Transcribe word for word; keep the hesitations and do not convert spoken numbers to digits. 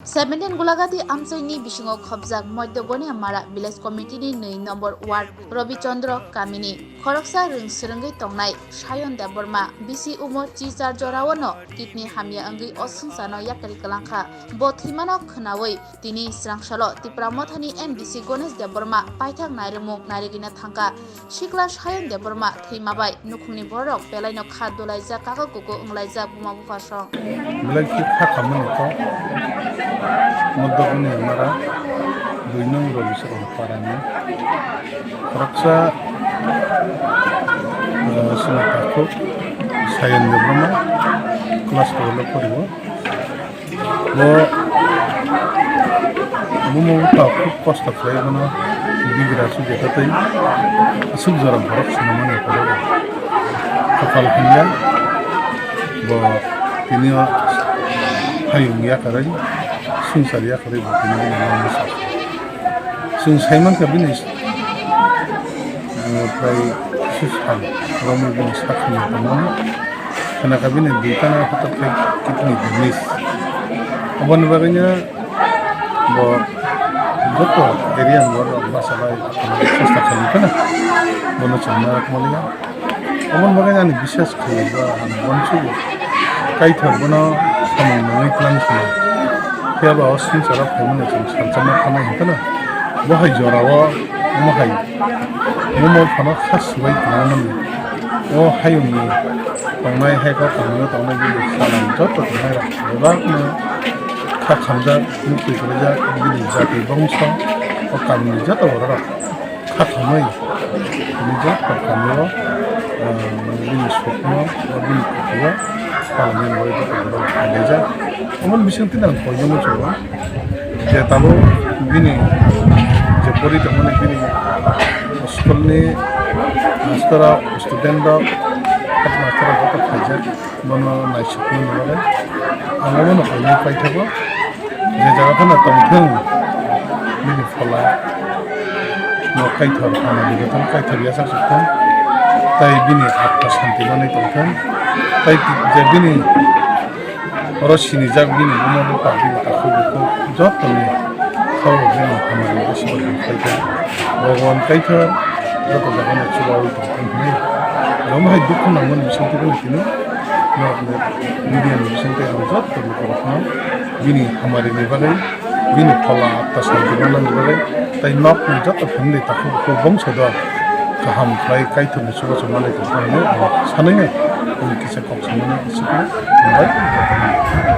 Seventeen Gulagati amchaini bisingo khopjak Madhya Goniamara Village Committee ni nwi number ward Robi Chandra kamini khoroksa rwng swrwngwi tongnai Sayon Debbarma bisi umor chichar jorao no kidney hamya wngwi o swngcharno yakarwi kwlangkha. Bo thwimano khwnawi tini swrangsalo Tipra Mothani M D C Ganesh Debbarma paithak nairwkmung narigwina thangkha. Sikla Sayon Debbarma thwima bai nukhungni bororok belaino kha dulaijak, kaka kuku wnglaijak buma bupha song. Belai khe kha khamani kok. Madhya Goniamara dui nong Robi Chakma parani khoroksa, eh, sima takhuk Sayon Debbarma class twelve o poriwo. Bo buma bupha khub kosto khlai bono bigra sujeta tei aswk jora borok swnamani borok bo. Kapal hamya bo tini o hayung yakarwi swngchar yakarwi bo tini o nangma sa. Chwng sai mankha bini, eh, prai kisa sal romwi bini sak hamya tongmani. Khwnakha bini duitano hwtak khe kidney damage. Aboni bagwino bo joto area ni borok bachalai chesta khailai phano bono chwng narwkmaliya. Aboni bagwino ani biswas khaio bo ang uansukgo Kaitor bono samung nangwi tlang khna. Phiya ba o swngcharo phaimani chwng salsa ma thanai hwn phano bo hai jorao omo hai Omo phano kha swbai tongmani. O hayungni tongnai, hai kok kamio tongnai bini salam joto tongnai rok bebakno kha khamjak, mukti kwrwijak, bini jati bongso, o kamini joto borok rok kha khamwi tini joto kamio, ah, bini sukno, bini kwtwio palangni bagwi joto borok khaijak. Omo bising tini ang koijakno chwng je tabuk bini je pori tongmani bini school ni master rok, student rok, headmaster rok joto khaijak, bono naisukmani bagwi ang omono kainwi paithago je jaga phano tongthwng bini phola no Kaitor hamari jotono Kaitor yachak sukthwng tei bini atma santi manwi tongthwng tei je bini Oro sinijak bini buma bupha, bini takhuk bukhuk jottoni khorok bini hamari aswk khaikha. Bhagwan Kaitor joto jagano chubaui tongthung hwnwi. Omo hai dukhu nangmani bisingtwi phano tini norokni media ni bisingtwi ang jottoni khorokno bini hamari ni bagwi, bini phola atma santi manani bagwi tei nokni joto family takhuk bukhuk bongso do kaham khlai Kaitorni chubachu manwi tongthung hwnwi ang sanwi ang kisa kok sanmani aswkno hambai.